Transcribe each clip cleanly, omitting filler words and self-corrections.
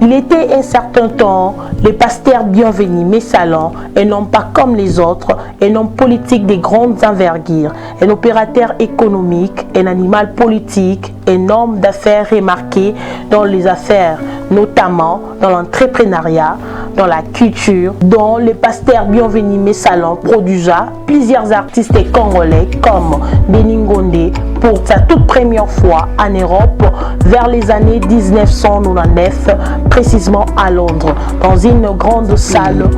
Il était un certain temps le pasteur Bienvenu Messalan, un homme pas comme les autres, un homme politique de grande envergure, un opérateur économique, un animal politique, un homme d'affaires remarqué dans les affaires, notamment dans l'entrepreneuriat, dans la culture, dont le pasteur Bienvenu Messalan produisa plusieurs artistes congolais comme Denis Ngonde pour sa toute première fois en Europe vers les années 1999, précisément à Londres, dans une grande salle.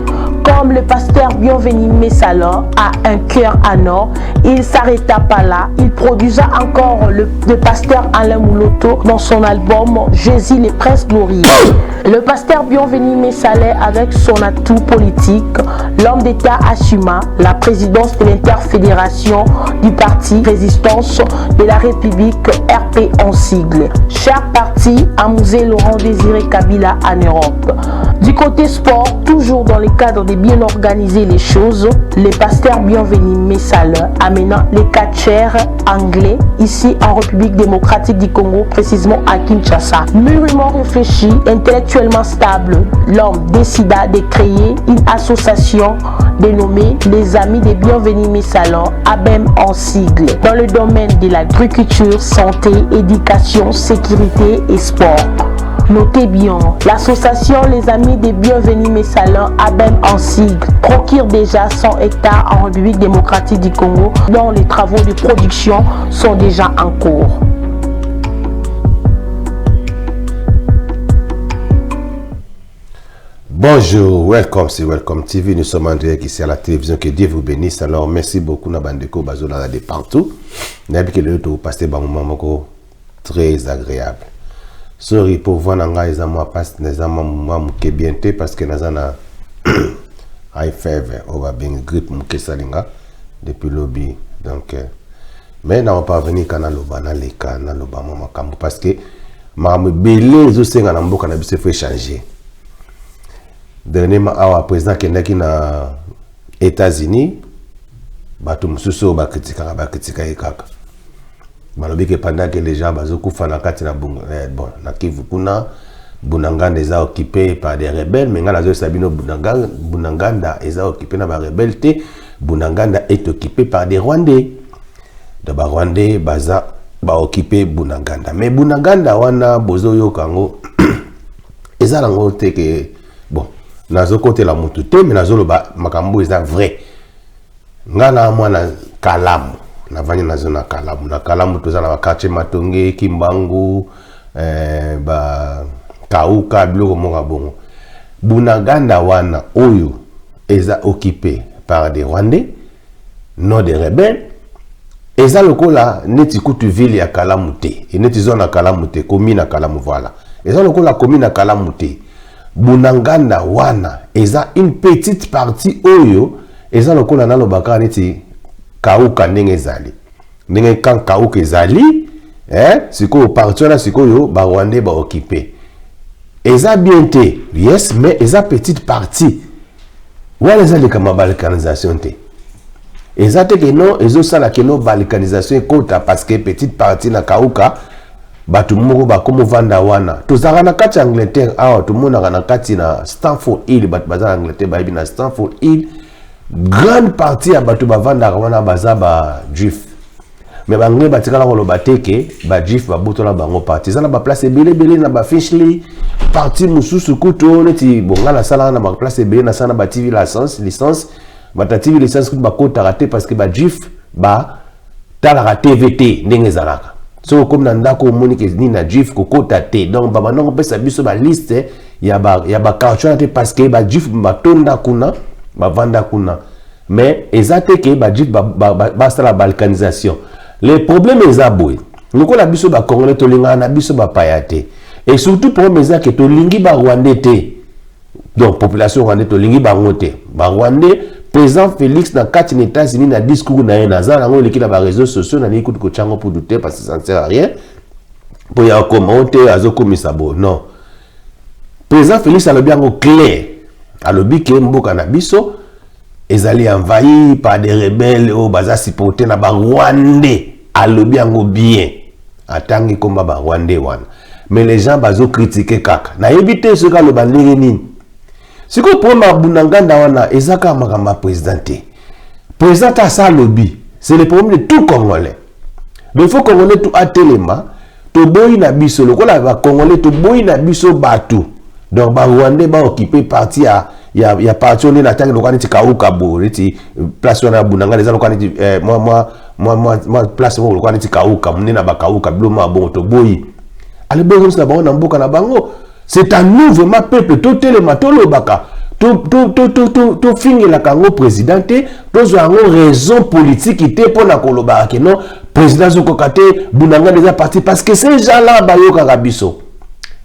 Comme le pasteur Bienvenu Messalan a un cœur en or, il s'arrêta pas là. Il produisa encore le pasteur Alain Mouloto dans son album Jésus le Prince Glorieux. Le pasteur Bienvenu Messalan, avec son atout politique, l'homme d'État assuma la présidence de l'interfédération du parti Résistance de la République RP en sigle. Cher parti à Mzee Laurent Désiré Kabila en Europe. Du côté sport, toujours dans le cadre de bien organiser les choses, le pasteur Bienvenu Messalan amenant les catcheurs anglais ici en République démocratique du Congo, précisément à Kinshasa. Mûrement réfléchi, intellectuellement stable, l'homme décida de créer une association dénommée les Amis des Bienvenus Messalan, ABEM en sigle, dans le domaine de l'agriculture, santé, éducation, sécurité et sport. Notez bien, l'association Les Amis des Bienvenus Messalan, ABEM en sigle, procure déjà 100 hectares en République démocratique du Congo, dont les travaux de production sont déjà en cours. Bonjour, welcome, c'est Welcome TV. Nous sommes en direct ici à la télévision. Que Dieu vous bénisse. Alors, merci beaucoup, na bandeko bazolanda de partout. Nayebi que lelo topasser ba moment moko très agréable. Sorry pour voix na ngai eza mwa pasi, eza mwa moke bien te parce que naza na high fever oyo babengi grippe moke esalinga depuis lobi. Donc, mais na parvenir ka naloba, naleka naloba mwa makambo parce que makambo ebele ezosenga na mboka na biso, faut échanger. Dernièrement awa, président akendaki na États-Unis. Bato mosusu oyo bakritikaka, bakritika ye kaka, balobi ke pendant que les gens bazokufa na kati na bon, na Kivu kuna, Bunagana eza occupé par des rebelles. Mais ngai nazoyesa bino, Bunagana eza occupé na barebelle te. Bunagana est occupé par des Rwandais. Donc Barwandais baza baoccupé Bunagana. Mais Bunagana wana bozoyoka yango, eza nango te ke, bon, nazokotela motu te, mais nazoloba makambo eza vrai. Nga na mwana Kalamu, navandi nazo na Kalamu. Na Kalamu toza na baquartier Matonge, Kimbangu, ba Kauka, biloko moko ya bongo. Bunagana wana oyo eza occupé par des Rwandais, non des rebelles. Eza lokola neti kutu ville ya Kalamu te, neti zone ya Kalamu te, commune ya Kalamu, voilà, eza lokola commune ya Kalamu te. Bunagana wana eza une petite partie oyo eza lokola, nalobaka neti Kauka ndenge ezali, ndenge kan Kauka ezali, eh? Sikoyo partie wana sikoyo Barwandais baoccupé. Eza bien te, yes, mais eza petite partie wana. Eza likambo ya balkanisation te. Eza te ke non, ezosala ke non, balkanisation ekota parce que petite partie na Kauka, bato moko bakomi ovanda wana. Tozalaka na kati ya Angleterre awa, tomonaka na kati na Stamford Hill. Bato baza na Angleterre bayebi, na Stamford Hill, grande partie ya bato bavandaka wana baza bajuif. Mais Banglais batikala koloba te ke bajuif babotola bango partie. Eza na baplace ebele ebele, na baFinchley, partie mosusu kutu neti bonga. Nasalaka na baplace ebele, nasala na baTV licence. Bato ya TV licence kutu bakotaka te parce que bajuif batalaka TV te. Ndenge ezalaka, soki okomi na ndako, omoni ke nini na juif, kokota te. Donc babanda kopesa biso baliste ya baquartier wana te parce que bajuif batonda kuna, bavanda kuna. Mais eza te ke bajuif basala balkanisation. Le problème eza boye: lokola biso Bacongolais tolingaka na biso bapaya te, et surtout problème eza ke tolingi Barwandais te. Donc population rwandais, tolingi bango te, Barwandais. Président Félix na kati na États-Unis, na discours na ye, naza nango, eleki na baréseaux sociaux. Nalingi kutu kotyango pudu te parce que ça ne sert à rien mpo ya okoma o te, azokomisa bo. Non, président Félix alobi yango clair, alobi ke mboka na biso ezali envahi par des rebelles oyo baza supporté na Barwandais. Alobi yango bien, atangi komba Barwandais wana. Mais les gens bazocritiquer kaka. Nayebi te soki aloba ndenge nini. Sikoyo problème ya Bunagana wana eza kaka makambo ya président te. Président te asa alobi, c'est le problème de tout Congolais. Donc il faut Congolais tout atelema. Toboyi na biso lokola Bacongolais, toboyi na biso bato, donc Barwandais baoccuper partie ya partie oyo nde na ntangi lokola neti kauka bo neti place wana ya Bunagana eza lokola neti mwa place moko lokola neti kauka monene na bakauka bilo mwa bongo. Toboyi ale bozongisa bango na mboka na bango. C'est à nous vraiment, peuple, totelema, tolobaka, tofingelaka yango président te, tozwa yango raison politique te mpo na kolobaka ke non, président azokoka te, Bunagana eza parti, parce que ces gens là bayokaka biso,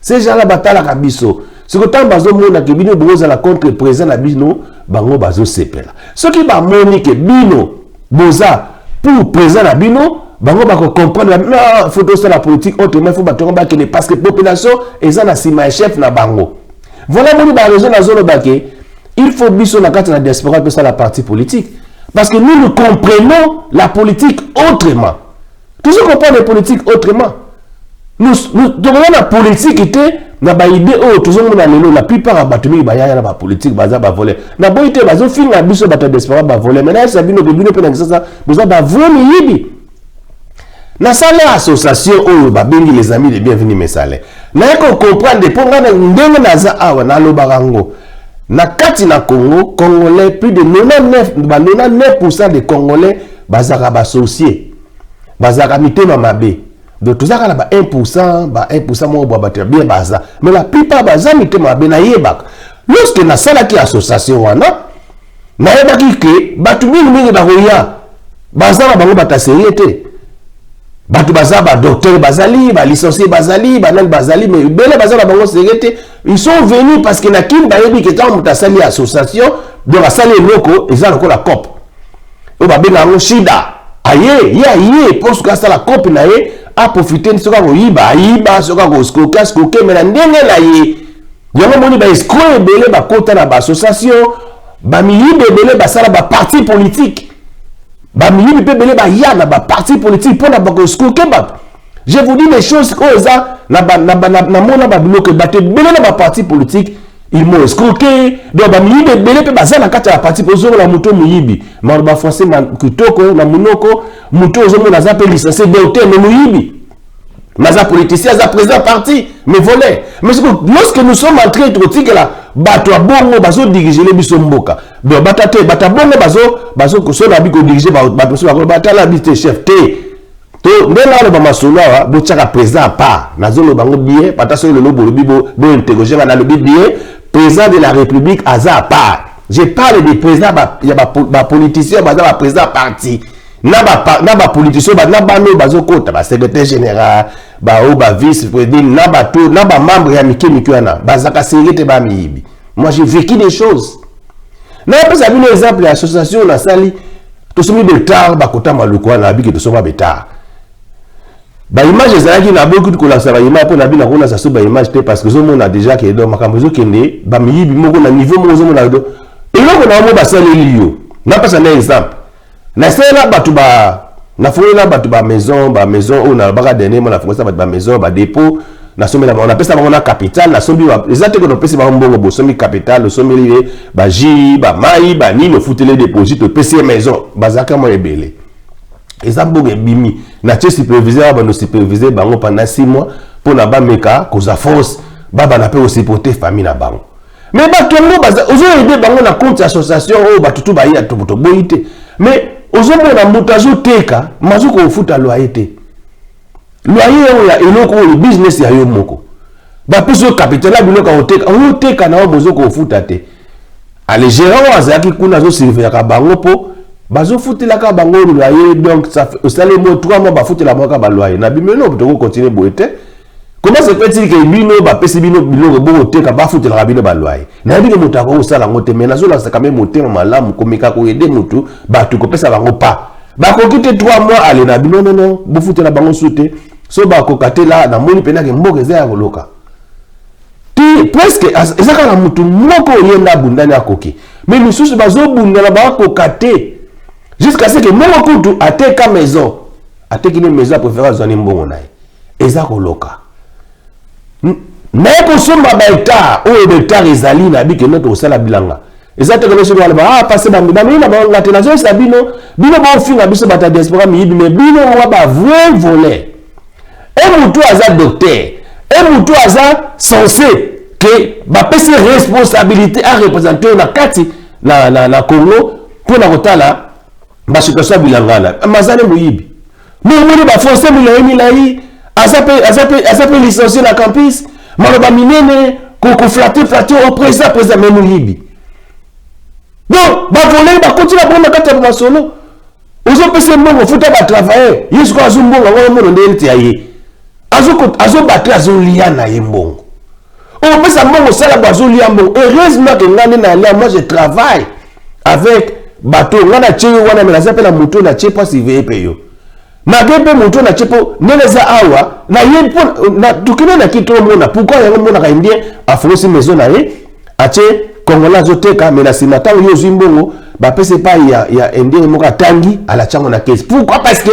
ces gens là batalaka biso. Soki ntango bazomona ke bino bozala contre président na bino, bango bazosepela. Soki bamoni ke bino boza pour président na bino, bango bakocomprendre: non, faut tosala politique autrement, il faut bato yango bakende, parce que population eza na nsima ya chef na bango. Voilà, moni baraison nazoloba ke il faut biso na kati na diaspora tosala parti politique, parce que nous, nous comprenons la politique autrement. Toujours comprendre la politique autrement. Nous tokoza na politique te na baidées oyo tozomona lelo. La plupart ya bato mingi bayaya na bapolitique baza bavoleurs. Naboyi te, bazofinga biso bato ya diaspora bavoleurs, mais nayebisa bino ke bino mpe na Kinshasa boza bavrais miyibi. Nasala association oyo babengi Les Amis de Bienvenu Mesale. Naye kocomprendre mpo ngai ndenge naza awa, nalobaka yango na kati na Congo, Congolais, plus de 99, ba 99 % des Congolais bazalaka basorciers, bazalaka mitema mabe. Donc tozalaka na ba 1 %, ba 1 % moko bwa bato ya bien baza, mais la plupart baza mitema mabe. Nayebaka, lorsque nasalaki association wana, nayebaki ke bato mingimingi bakoya baza na bango bato ya sérieux te. Bato baza badocteur bazali, balicencié bazali, banani bazali, mais ebele baza na bango sérieux te. Ils sont venus parce que na Kini bayebi ke ntango moto asali association, donc asali eloko eza lokola coop oyo babenga yango shida. Aye, ye aye mpo soki asala coop na ye, aprofiter, soki akoyiba ayiba, soki akoescroquer aescroquer, mais na ndenge na ye. Yango moni baescrocs ebele bakota na baassociation, bamiyibi ebele basala baparti politique, bamiyibi mpe ebele baya na baparti politique mpona bakoescroquer bato. Je vous dis des choses oyo eza namona babiloko. Bato ebele na baparti politique, ils m'ont escroqué. Donc bamiyibi ebele mpe baza na kati ya baparti. Mpe ozomona moto moyibi, maloba français kitoko na monoko, moto ozomona aza mpe licencié, docteur, mais moyibi, mais aza politicien, aza président parti, mais voleur. Mais lorsque nous sommes en train tokotikela bato ya bongo bazodirigele biso mboka, donc bato te, bato ya bongo bazokosola bi kodiriger bato mosusu, bakolo batala bi te, chef te. To ndenge aloba masolo awa, botiaka président à part. Nazoloba yango bien, pata soki lelo bolobi bointerroger nga, nalobi bien: président de la République aza à part. Je parle de président ya bapoliticien, baza baprésident parti na bapoliticien na bana oyo bazokota basecrétaire général, baoyo bavice président, na bato na bamembre ya mike mike wana bazalaka sérieux te, bamiyibi. Moi, j'ai vécu des choses. Nayepesa bino exemple ya association nasali. Tosombi bahectare, bakota maluku wana, nabiki tosomba bahectare, baimage ezalaki. Naboki kolakisa baimage mpo na bino, nakolakisa so baimage te, parce que ozomona déjà ke donc makambo ezokende, bamiyibi moko na niveau moko. Ozomona do eloko na mo basaleli yo. Napesa na exemple: nasalela bato ba nafongolela bato bamaison, bamaison oyo nalobaka dernier mo, nafongolisa bato bamaison, badépôt, nasombela bango, napesa bango na capital. Nasombi, eza te ke nopesi bango mbongo, bosombi capital, osombeli ye bajus, bamai, banini, ofuteli déposit, opesi ye maison. Bazalaka mwa ebele, eza mbongo ebimi. Natie superviseur, bando superviser bango pendant 6 mois mpona bameka kozwa force, babanda mpe kosupporter famille na bango. Mais bato yango ozoaider bango na compte ya association oyo bato tu bayi, toboyi te, mais ozomona moto azoteka, mazo kofuta loyer te. Loyer oyo ya eloko oyo business ya yo moko, bapesi yo capital ya biloko ya koteka, oyoteka na oyo bozo kofuta te. Ale gérant oyo azalaki kuna azosurveillaka bango mpo bazofutelaka bango loyer. Donc osali mo 3 mois, bafutela moko baloyer na bino. No, tokocontinuer boye te. Comment se fait-il ke bino bapesi bino biloko bokoteka, bafutelaka bino baloyer? Nayebi ke moto akoki kosala yango te, mais nazolasaka me motema malamu komeka koaider motu, bato kopesa bango pa bakoki te. 3 mois ale na bino, nono bofutela bango su te. So bakoka te la, namoni mpenake mboka eza ya koloka ti presque eza kaka motu moko oyenda abundani akoki, mais misusu bazobundana, bakoka te, jusqu'à ce que moko kutu ateka maison, ateki ne maison, apréféré azwani mbongo na ye. Eza koloka. Naye kosomba bahectare oyo, bahectare ezali na bikende tokosala bilanga. Eza te kende soki baloba ah pase bamimi na bango. Nga te, nazoyesa bino, bino bofinga biso bato ya diaspora miyibi, mais bino mwa ba vrai voleur. E motu aza docteur, e motu aza censé ke bapesi responsabilité areprésente oyo na kati na Congo mpona kotala basituation ya bilanga na mazali moyibi. Momoni bafrançais milai milai, aza mpe licencié na campus, maloba minene, koflatter flatter au président, président, mais moyibi. Donc bavoleur bakoti na bango na kati ya masolo. Ozopesa mbongo, futa batravailleur, ye sikoyo azwi mbongo yango, omona nde neti ya ye azobate, azolia na ye mbongo. Opesa mbongo, osala bo, azolia mbongo. Heureusement ke ngai nde nalia, moi je travaille avec bato. Ngai natie yo wana, me naza mpe na moto natie mpo asurveille mpe yo, malgré mpe moto natie mpo ndenge eza awa na ye mpo tokende na kiti omona pourquoi yango monaka indien afungisi maison na ye, atie congolais azoteka, me na nsima ntango yo ozwi mbongo, bapesa epai ya indien moko atangi, alatia yango na caisse. Pourquoi? Parce que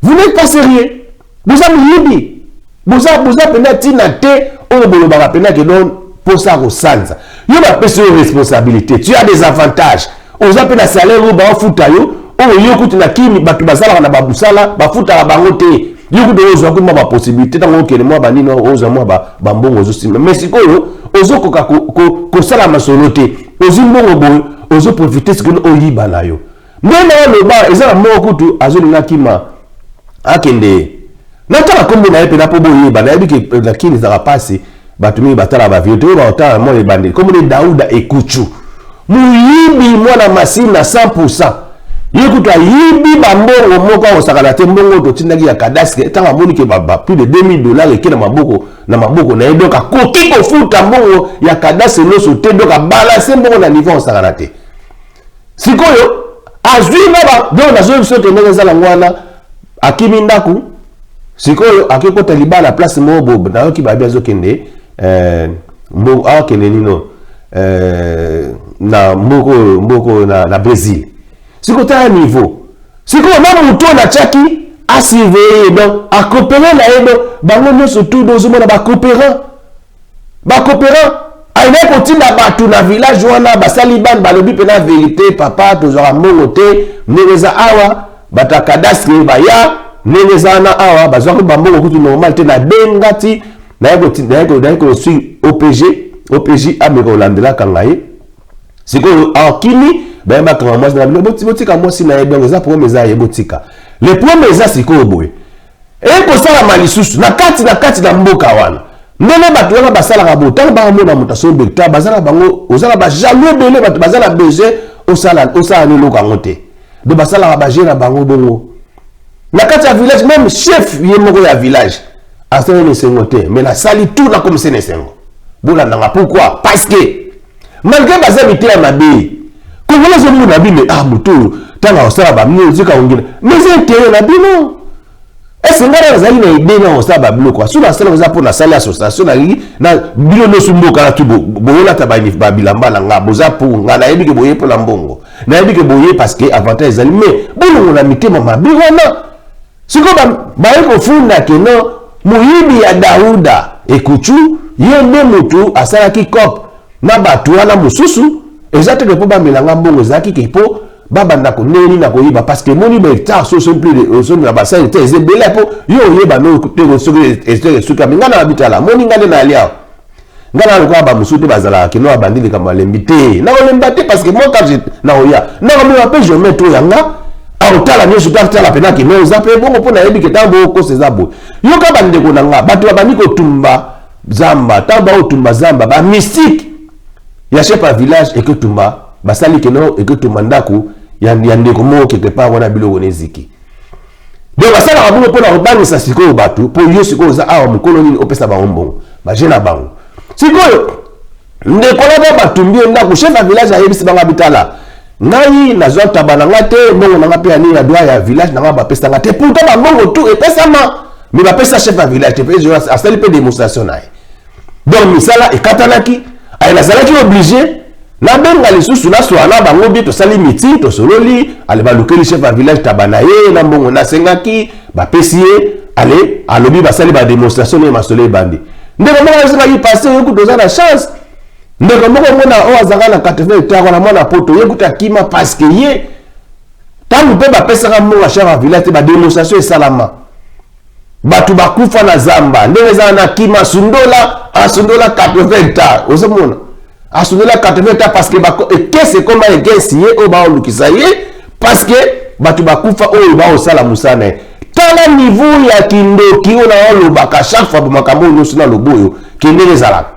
vous n'êtes pas sérieux, boza moyibi, boza mpenza ntina te. Oyo bolobaka mpenza ke non, mposa kosanza yo, bapesi yo responsabilité, tu as des avantages, oza mpe na salaire oyo baofuta yo, oyo yo kutu na kimi bato bazalaka na babusala bafutaka bango te. Yo kutu oyo ozwaki mwa bapossibilité ntango okende mwa banini, ozwa mwa bambongo, ozosimba, mais sikoyo ozokoka kosala masolo te. Ozwi mbongo boye, ozoprofite sikoyo oyiba na yo. Nde na oloba eza na moko kutu azolinga kima, akende natala nkombo na ye mpena mpo boyeba. Nayebi ke na kini ezalaka mpasi, bato mingi batala bavideo te. Oyo baotala mwa ebandeli, nkombo ne Dauda Ekuchu, moyibi, mwana Masina 100. Ye kutu ayibi bambongo moko akosakana te. Mbongo totindaki ya cadastre, ntango amoni ke plus de 2000 $ eke na maboko na ye, donc akoki kofuta mbongo ya cadastre nyonso te, donc abalance mbongo na niveau akosakana te. Sikoyo azwi na ba, donc nazoyebi biso te ndenge eza nango wana. Akimi ndako, sikoyo akekota libala place moko bo nayoki babi azokende akende nino na mboko na Brésil. Sikoyo tala niveau sikoyo na motu oyo natiaki asurveille, donc acoopéré na ye, donc bango nyonso tout ozomona bacoopérant, bacoopérant. Ayinaki kotinda bato na village wana, basali bane, balobi mpena vérité: "Papa, tozwaka mbongo te ndenge eza awa. Bato ya cadastre baya ndenge eza wana awa, bazwaki bambongo kutu normal te." Nabenga ti naye kosui OPG, OPG ameka kolandelaka ngai. Sikoyo akimi, baye bakanga mwasi na bino, botika mwasi na ye. Donc eza problème, eza ye, botika. Le problème eza sikoyo boye, ekosalama lisusu na kati na mboka wana. Ndenge bato wana basalaka boye, ntango bakamona moto asombi hectare, baza na bango, oza na bajaloux ebele. Bato baza na besoin osala ni eloko yango te, donc basalaka baje na bango bongo na kati ya village. Même chef ye moko ya village asali na esengo te, mais nasali tout nakomisa na esengo. Bolandanga pourquoi? Parce que malgré baza miteya mabe, kongola ezomona bino, ah, moto oyo ntango akosala bamio ozika kongina, mais eza intérêt na bino. Ese ngai nazali na idée na kosala babiloko soki nasala, eza mpo nasali association, nalingi na bino nyonso mboka na tu boyolata babilamba na nga. Boza mpo nga nayebi ke boye mpona mbongo, nayebi ke boye parce que avantage ezali, mais bolongola mitema mabe wana. Sikoyo baye kofunda ke non, moyibi ya Dauda Ekuchu, ye nde motu asalaki coop na bato wana mosusu. Eza teke mpo bamelanga mbongo, ezalaki ke mpo babanda ndenge nini na koyiba, parce que emoni bahectare so osombi na basali te, eza ebele mpo yo oyeba no te soki esukami. Ngai na babitala moni ngai nde nalia awa, ngai na lokola bamosusu te bazalaka kino abandi likambo alembi te. Nakolemba te, parce que moi quand nakoya, nakomema mpe géomètre oyo yanga akotala nyonso te, atala mpena kino eza mpe bongo, mpo nayebi ke ntango bokosa eza boye. Yoka bandeko na nga, bato babandi kotumba zamba. Ntango bakotumba zamba, bamystique ya chef ya village ekotumba, basali keno ekotumba ndako ya ndeko moko quelque part wana, biloko na eziki. Donc basalaka bongo mpona kobangisa sikoyo bato, mpo yo sikoyo oza awa mokolo nini opesa bango mbongo baje na bango. Sikoyo ndeko na batumbi ye ndako, chef ya village ayebisi bango: "Abitala ngai nazwa taba na nga te, mbongo na nga mpe ya nini ya droit ya village na nga bapesa nga te." Pourtant bambongo tout epesama, mais bapesa chef ya village te. Mpe asali mpe démonstration na ye, donc misala ekatanaki. Aye nazalaki obligé nabenga lisusu, naswala na bango bie, tosali meeting, tosololi. Ale balukeli chef ya village taba na ye na mbongo nasengaki, bapesi ye. Ale alobi basali badémonstration, ne masolo ebandi. Ndeko moko ayebisaki pasteur, yo kutu oza na chance. Ndeko moko omona oyo azalaka na 80 hectare wana, mwana poto, ye kutu akima parce que ye ntango mpe bapesaka mbongo ya chef ya village te, badémonstration esalama, bato bakufa na zamba. Ndenge ezala na kima, asundola, asundola 80 hectare. Ozomona, asundola 80 hectare parce que ekese ekoma against ye, oyo baolukisa ye parce que bato bakufa oyo baosala mosala na ye. Tala niveau ya kindoki oyo naolobaka chaque fois. Makambo oyo nyonso naloba oyo, kendenge ezalaka.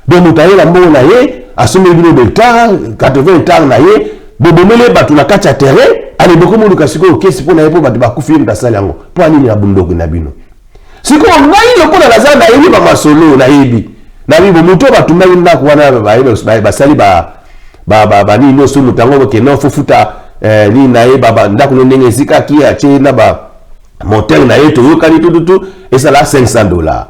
Donc moto aye na mbongo na ye, asombeli bino hectare, 80 hectare na ye, bobomeli bato na kati ya terrain. Ale bokomoluka sikoyo kesi mpo na ye, mpo bato bakufi, ye moto asali yango. Mpo anini na bundoki na bino? Sikoyo ngai lokola naza, nayebi bamasolo, nayebi nayebi bo moto oyo batumbaki ndako wana, basali banini nyonso, moto yango okende fofuta nini na ye, ndako no ndenge esikaki, atie na bamoteur na ye, toyokani tututu, esala 500 $.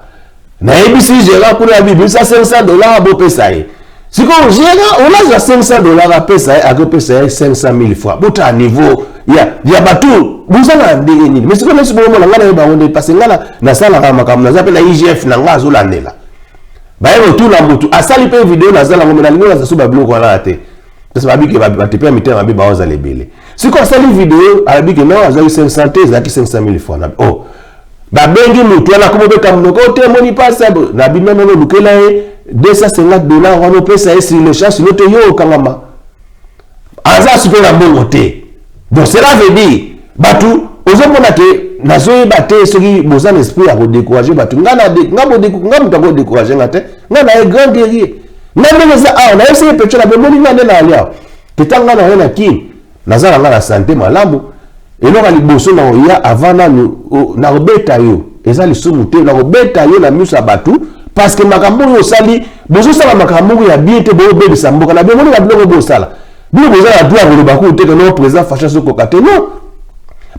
Nayebisi gérant kuna ya bibimisa 500 $, bopesa ye. Sikoyo gérant olazwa 500 $, apesa ye, akopesa ye 500 000 fois. Botala niveau ya bato boza na ndenge nini. Mais sikoyo nesi bomona ngai nayeba yango nde parce ngai nasalaka makambo, naza mpe na IGF na ngai, azolandela. Baye kotuna motu asali mpe video, nazala yango, me nalingi naza so babiloko wana te, parce babiki bato mpe ya mitema mabe baozala ebele. Sikoyo asali video, alobiki non, azwaki 500 te, ezalaki 500 000 fois. Oh, babengi motu wana, komobeta monoko te, emoni mpasi na bino nono, olukela ye 250 $ wana, opesa ye sur le champ, sinon te yo okangama. Aza supe na mbongo te. Donc cela veut dire bato ozomona ke nazoyeba te soki boza na esprit ya kodécourage bato. Nga moto akodécourage nga te. Nga na ye grand guerrier, nga ndenge eza awa, nayebisi ye pecho na bomoni nga nde na ali awa te. Ntango nga na ye na Kini, naza na nga na santé malamu. Eloko ya liboso na koya avant nanu nakobeta yo, eza lisumu te, nakobeta yo na miso ya bato parce que makambo oyo osali, bozosala makambo moko ya bien te, boobebisa mboka na bino. Na biloko bosala, bino boza na droit ya koloba kutu te ke non, président Fatshi azokoka te. Non,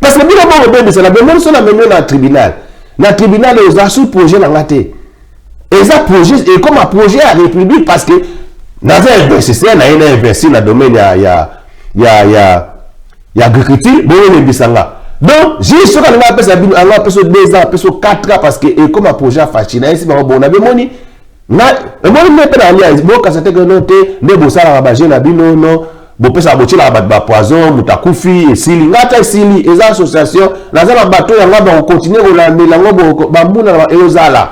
parce que bino bokobebisa na bomoni. So namemi na tribunal, na tribunal oza sous projet na nga te, eza projet, ekoma projet ya république parce que naza investisseur na ye, na investir na domaine ya agriculture. Boyolembisa nga. Donc juge soki alingi apesa bino yango, apesa 2 ans, apesa 4 ans, parce que ekoma projet ya Fatshi. Nayesi bango bongo na bemoni na emoni nde mpe na alia bokasa te ke no te, nde bosalaka baje na bino, no bopesaka, botielaka bato bapoison, moto akufi, esili. Nga ata esili, eza association, naza na bato yango, bakokontinue kolandela yango, bambuna eozala,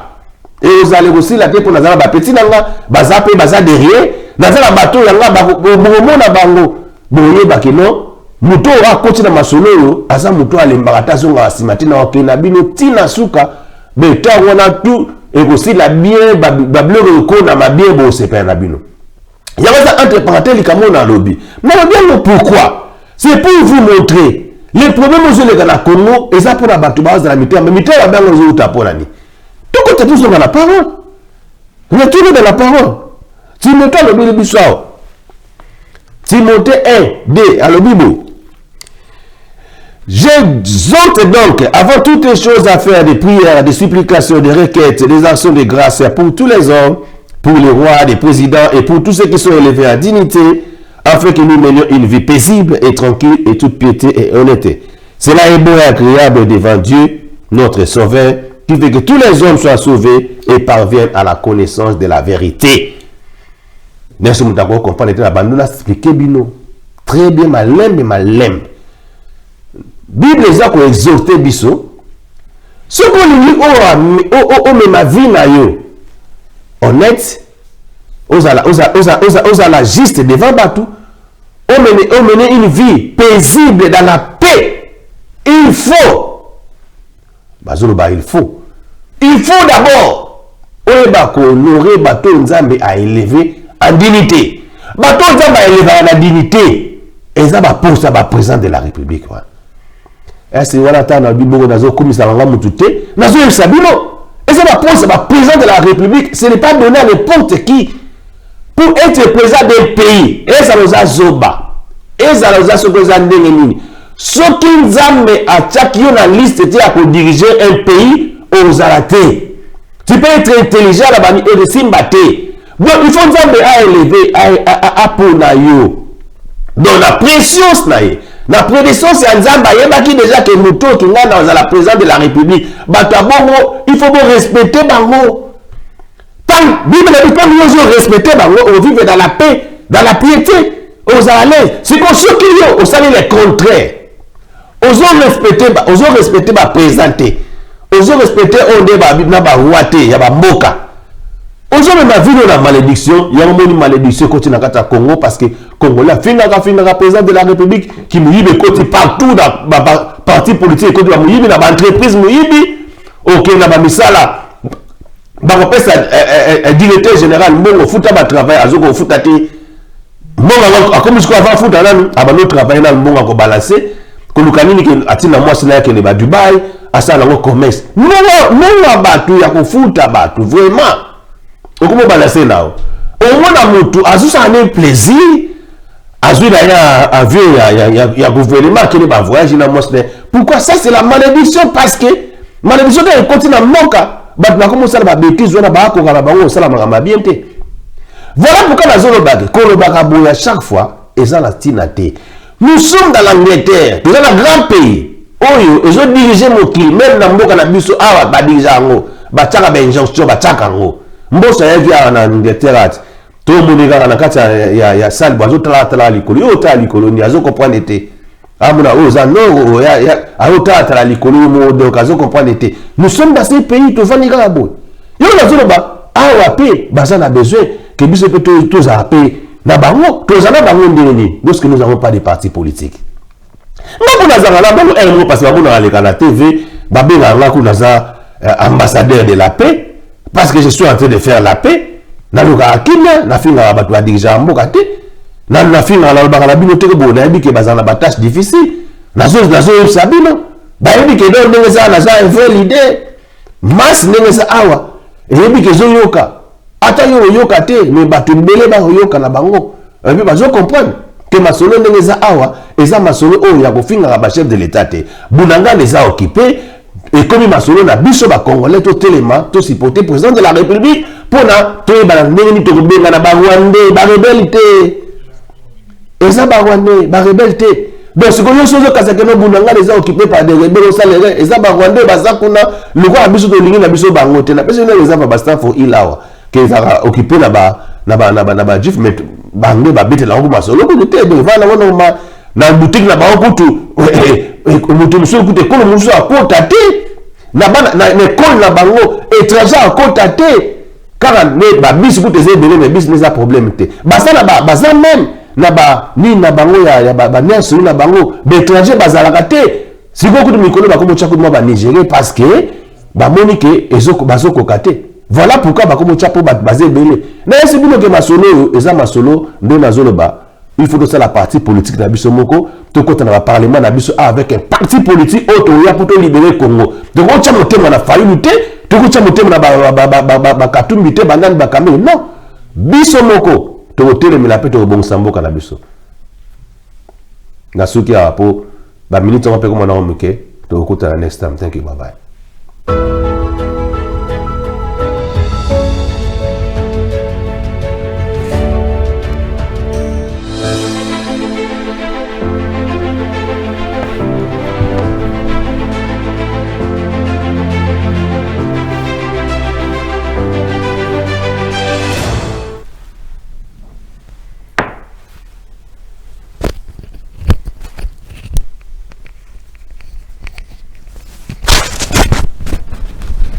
eozala, ekosila te, mpo naza na bapeti na nga, baza mpe baza derrière. Naza na bato yanga, bokomona bango, boyebaki no moto oyo akoti na masolo oyo aza moto alembaka te, azongaka nsima te. Na okende na bino ntina suka betango wana, tu ekosila bien, babiloko ekonama bien, bosepela na bino. Yango eza entre parenthèse likambo oyo nalobi. Nalobi yango pourquoi? C'est pour vous montrer les problèmes ozoleka na Congo. Eza mpona bato bazala mitema, mitema mabe. Yango ezouta mpona nini? Tokota, tozonga na parole, retourne dans la parole. Timothée alobeli biso awa, Timothée 1 2, alobi boye: «J'exhorte donc, avant toutes les choses, à faire des prières, des supplications, des requêtes, des actions de grâce pour tous les hommes, pour les rois, les présidents et pour tous ceux qui sont élevés à dignité, afin que nous menions une vie paisible et tranquille et toute piété et honnêteté. Cela est bon et agréable devant Dieu, notre Sauveur, qui veut que tous les hommes soient sauvés et parviennent à la connaissance de la vérité.» Nyonso moto akokomprendre te na bando na expliquer bino très bien, malembe malembe. Bible eza koexhorte biso: soki olingi omema vie na yo honnête, ozala, ozala, ozala, ozala juste devant bato, omene une vie paisible dans la paix, il faut, bazoloba, il faut d'abord oyeba kohonorer bato oyo Nzambe aélevé en dignité. Bato oyo Nzambe aélevaka na dignité eza baposte ya baprésident de la République wana. Ese wana ata na bibongo, nazokumisaka nga mutu te, nazoyebisa bino, eza baposte ya baprésident de la République. Ce n'est pas donné à n'importe qui pour être président d'un pays. Ezala oza zoba, ezala oza soki oza ndenge nini, soki Nzambe atiaki yo na liste te ya kodirige un pays, ozala te. Tu peux être intelligent na bani, esimba te. Donc il faut Nzambe aélevé, apona yo. Donc na préscience na ye, na prédescence ya Nzambe, ayebaki déjà ke moto oyo ngai na ozala président de la République. Bato ya bongo, il faut borespecte bango. Tant Bible elobi ntango yo ozo respecte bango ovivre dans la paix, dans la piété, ozala l'aise. Sikoyo soki yo osali le contraire, ozo respecte ba, ozo respecte ba président te, ozo respecte oyo nde ba na ba roi te ya ba mboka, ozomema vino na malédiction. Yango moni malédiction ekoti na kati ya Congo, parce que Congolais afingaka afingaka président de la République, ki moyibi ekoti partout na ba, ba parti politique, ekoti bamoyibi na baentreprise, moyibi okende na bamisala, bakopesa directeur général mbongo, futa batravail, azokofuta te. Mbongo yango akomi sikoyo, avant afuta nanu, abandi otravaille nanu, mbongo akobalanse koluka nini ke atinda mwasi na ye akende ba Dubai, asala yango commerce. Mbongo ya bato ya kofuta bato, vraiment okomi obalanse nao. Omona motu azosala ne plaisir, azwi na ye avion ya gouvernement, akende bavoyage na mwasi na ye. Pourquoi ça? C'est la malédiction, parce que malédiction te ekoti na mboka, bato bakomi osala babêtises wana, baakoka na bango kosala makambo ya bien te. Voilà pourquoi nazolobaka, kolobaka boye à chaque fois eza na ntina te. Nous sommes dans l'Angleterre, toza na grand pays oyo ezodirige mokili. Même na mboka na biso awa badirige yango, batiaka bainjonction, batiaka yango. Mboso ayebi awa na Angleterre, ati tomoni kaka na kati ya salle bo azotalatala likolo. Yo otala likolo nini? Azocomprendre te, amona oyo oza nord, azotalatala likolo yo moko, donc azocomprendre te. Nous sommes dans ce pays, tovandi kaka boye. Yo nazoloba awa mpe baza na besoin ke biso mpe tozala mpe na bango. Tozala na bango ndenge nini lorsque nous avons pas de parti politique? Nga mpo nazalaka na bango ere moko, parce bamonaka leka na TV, babengaka nga kuna naza ambassadeur de la paix, parce que je suis en train de faire la paix. Nalukaka kimia, nafingaka bato badirigaka mboka te, nafingaka, nalobaka na bino teke boye. Nayebi ke bazala na batâche difficile, nazoyebisa bino, bayebi ke do ndenge eza, naza un vrai leader. Masse ndenge eza awa eyebi ke ezoyoka, ata yo oyoka te, mais bato ebele bakoyoka na bango epi bazocomprendre ke masolo ndenge eza awa eza masolo oyo ya kofingaka bachef de l'État te. Bunagana eza occupé, ekomi masolo na biso bacongolais totelema, tosupporte président de la République mpona toyebana ndenge nini tokobengana barwandais, barebelles te. Eza barwandais, barebelles te. Donc sikoyo nyonso ozokasa keno Bunagana eza occupé par des rebelles, osalere eza barwandais baza kuna. Lokola biso tolingi na biso bango te, napesi bino exemple ya baStanford Hill awa, ke ezalaka occupé na bajuif, mais bango babetela yango masolo kutu te. Donc evanda yango normal na boutique na bango kutu, moto mosusu kutu, ekolo mosusu akota te na bana na ekole na bango, étranger akota te. Kaka ne babisi kutu eza ebele, mais bisi eza problème te. Baza na baza même na banini na bango ya banersoni na bango, baétranger bazalaka te. Sikoyo kutu mikolo bakomi otya kutu mwa banigérien, parce que bamoni ke bazokoka te. Voilà pourquoi bakomi otya, mpo bato baza ebele. Nayesi bino ke masolo oyo eza masolo nde nazoloba. Il faut tosala parti politique na biso moko, tokɔta na baparlement na biso avec un parti politique oyo toya mpo tolibere Congo. Tokotya motema na Fayulu te, tokotya motema na Bakatumbi te, bandani bakameli non. Biso moko tokotelemela mpe tokobongisa mboka na biso. Nasuki awa mpo baminute yango mpe komona ngo moke. Tokokutana next time. Thank you, bye bye.